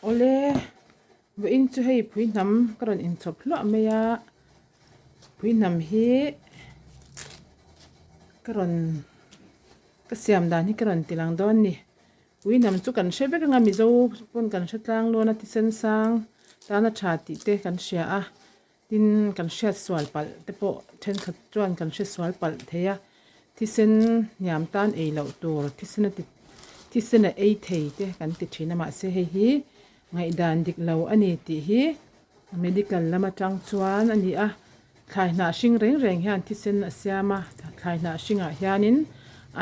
Awle, vawiin chu hei phuihnam ka rawn inchhawp hluah mai a, phuihnam hi ka rawn ka siam dan hi ka rawn ti lang dawn ni. Puihnam chu kan hre vek anga Mizo pawn kan hre tlang lawn a thisen sang tana tha tih te kan hria a. Tin, kan hriat sual palh te pawh thenkhat chuan kan hre sual palh thei a, thisen hniam tan ei loh tur, thisen a ti thisen a ei thei te kan ti thin a, mahse hei hi ngaihdan dik lo a ni tih hi medical lam atang chuan a ni a, thlai hnah hring reng reng hian thisen a siam a, thlai hnah hringah hianin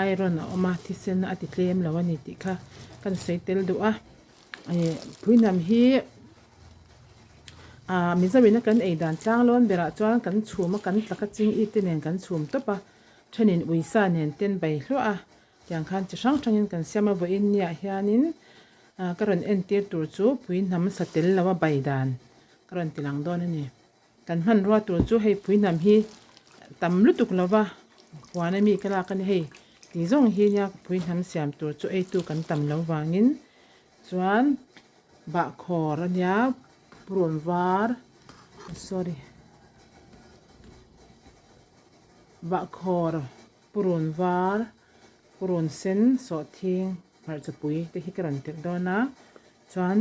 iron a awm a, thisen a ti tlem lo a ni tih kha kan sawi tel duh a, ih phuihnam hi. Aaa Mizo ina kan ei dan tlang lawn berah chuan kan chhum a kan tlak a ching i te nen kan chhum tawp a thenin uisa nen ten bai hluah a tiang khan chi hrang hrangin kan siam a vawiin niah hianin ah ka rawn entir tur chu pui hnam sa tel lo a bai dan ka rawn ti lang dawn a ni kan hmanrua tur chu hei pui hnam hi tam lutuk lo va huan ami ka lak a ni hei ti zawng hi nia pui hnam siam tur chu eitu kan tam lo vangin chuan. Bahkhawr a nia purun var sorry bahkhawr purun var purun sen sawhthing hmarcha pui te hi ka rawn telh dawn a chuan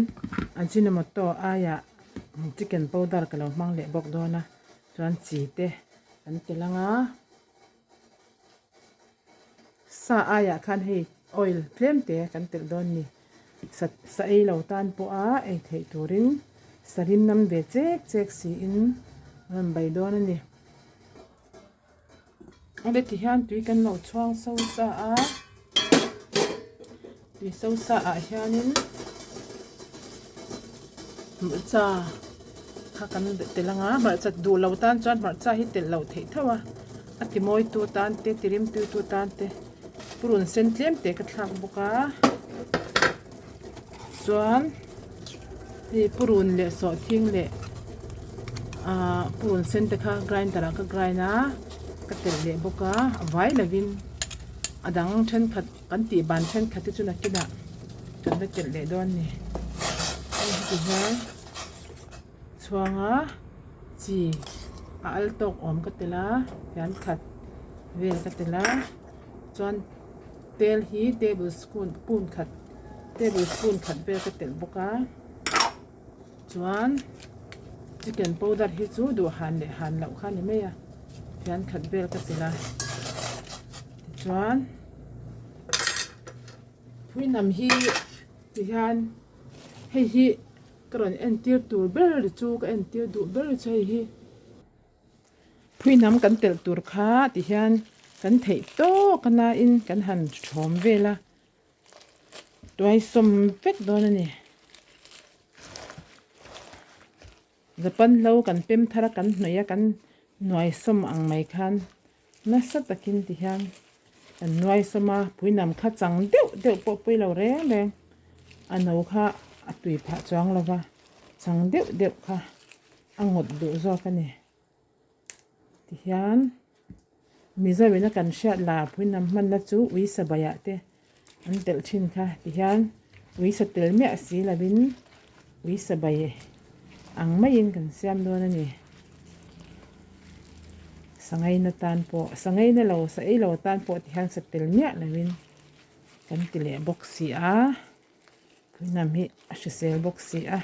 ajinomoto aiah chicken powder ka lo hmang leh bawk dawn a chuan chi te an telh ang a. Sa aiah khan hei oil tlem te kan telh dawn ni. Sa sa ei lo tan pawha ei theih turin sa rim nam ve chek chek siin a rawn bai dawn a ni. Awle ti hian tui kan lo chhuang so sa a, tui so sa ah hianin hmarcha kha kan telh ang a, hmarcha duh lo tan chuan hmarcha hi telh loh theih tho a, a ti mawi tu tan te ti rim tui tu tan te purun sen tlem te ka thlak bawk a chuan hei purun leh sawhthing leh ahh purun sen te kha grinder ah ka grind a ka telh leh bawk a a vai lovin a dang thenkhat kan tih ban thenkhat te chu nakinah kan la telh leh dawn a ni hei heti hian chhuanga chi a al tawk awm ka telh a hian khat vel ka telh a chuan tel hi table spoon khat table spoon khat vel ka telh bawk a chuan chicken powder hi chu duh han leh han loh kha a ni mai a hian khat vel ka telh a tichuan phuihnam hi tihian hei hi ka rawn entir tur ber chu ka entir duh ber chu hei hi. Phuihnam kan telh tur kha ti hian kan theih tawk a nain kan han thawm vel a, tuai sawm vek dawn a ni. Japan hlo kan pem thar a kan hnawih a kan nuai sawm ang mai khan nasa takin ti hian kan nuai sawm a, phuihnam kha chang deuh deuh pawh pawi lo reng reng a no kha a tui phah chuang lo va, chang deuh deuh kha. A ngawt duh zawk a ni. Tihian Mizo ina kan hriat lar phuihnam hmanna chu uisa baiah te an telh thin kha. Tihian uisa tel miah si lovin uisa bai ang maiin kan siam dawn a ni. Sangaina tan pawh sangaina lo sa ei lo tan pawh tihian sa tel miah lovin kan ti leh bawk si a. Phuihnam hi a hrisel bawk si a.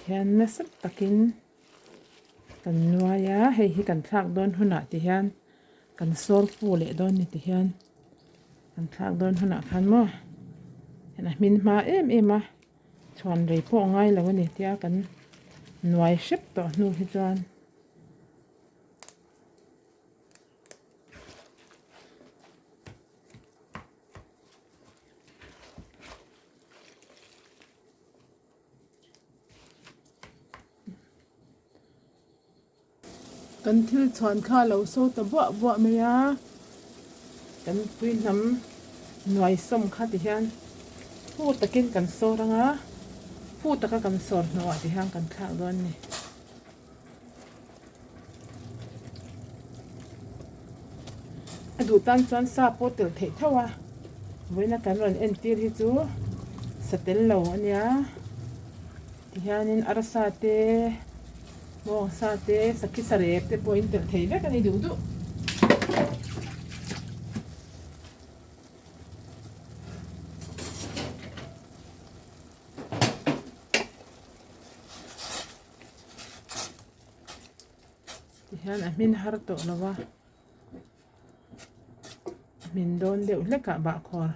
Hian nasa takin kan nuai a hei hi kan thlak dawn hunah ti hian kan sawr fu leh dawn ni ti hian kan thlak dawn hunah khan maw a hmin hma em em a chhuan rei pawh a ngai lo a ni tia kan nuai hrep tawh hnu hi chuan. Kan thil chhuan kha a lo so ta buah buah mai a, kan pui hnam nuai sawm kha ti hian fu takin kan sawr ang a, fu taka kan sawr hnuah ti hian kan thlak dawn a ni. A duh tan chuan sa pawh telh theih tho a. Vawiina kan rawn entir hi chu sa tel lo a nia tihianin arsa te bawngsa te sakhi sarep te pawh in telh thei vek a ni duh duh. Tihian a hmin har tawh lo a. Hmin dawn deuh hlek ah bahkhawr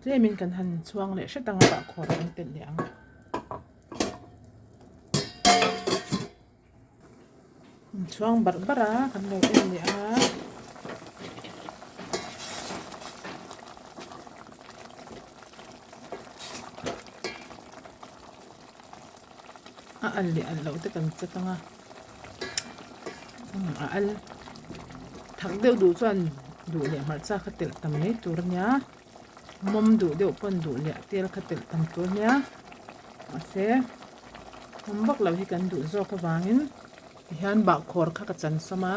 tlemin kan han chhuang leh hret ang a bahkhawr kan telh leh ang. Chhuang barh barh a kan lo en leh ang a. A al leh al loh te kan check ang a. A al thak deuh duh chuan duh leh hmarcha kha telh tam mai tur a nia mawm duh deuh pawn duh leh tel kha telh tam tur a nia mahse mawm vak lo hi kan duh zawk avangin tihian bahkhawr kha ka chan sawm a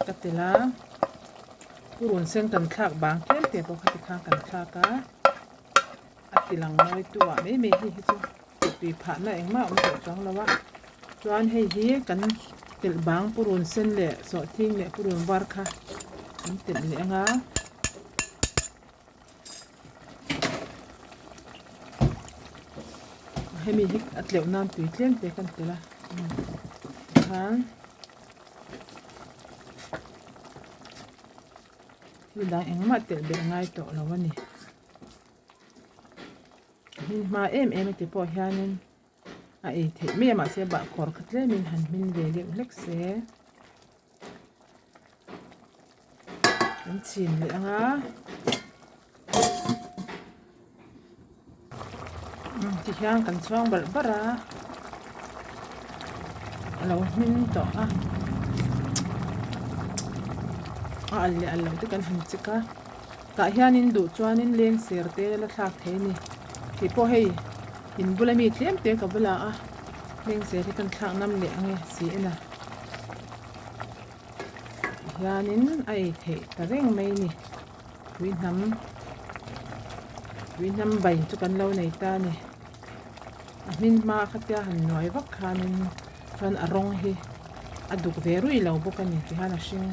ka telh a purun sen kan thlak bang tlem te pawh kha tikhan kan thlak a a ti lang mawi tu ah mai mai hei hi chu. Tui phahna engmah a awm tawh chuang lo a chuan hei hi kan telh bang purun sen leh sawhthing leh purun var kha an telh leh ang a. Hemi hi a tleuh nan tui tlem te kan telh a tikhan thil dang engmah telh belh ngai tawh lo a ni. Hmin hma em em te pawh hianin a ei theih mai a mahse bahkhawr kha tlemin han hmin ve deuh hlek se an chhin leh ang a tihian kan chhuang barh barh a a lo hmin tawh a a al leh al loh te kan han check a. Tah hianin duh chuanin leng ser te la thlak thei a ni. Tih pawh hei in bula mi tlem te ka bula a leng ser hi kan thlak nam leh ang e si en a. Hianin a ei theih ta reng mai a ni. Tui hnam tui hnam bai chu kan lo nei ta a ni. A hmin hma khatia han nuai vak khanin chuan a rawng hi a duk ve rui lo bawk a ni tihian a hring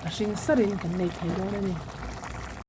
a hring sarin kan nei thei dawn a ni.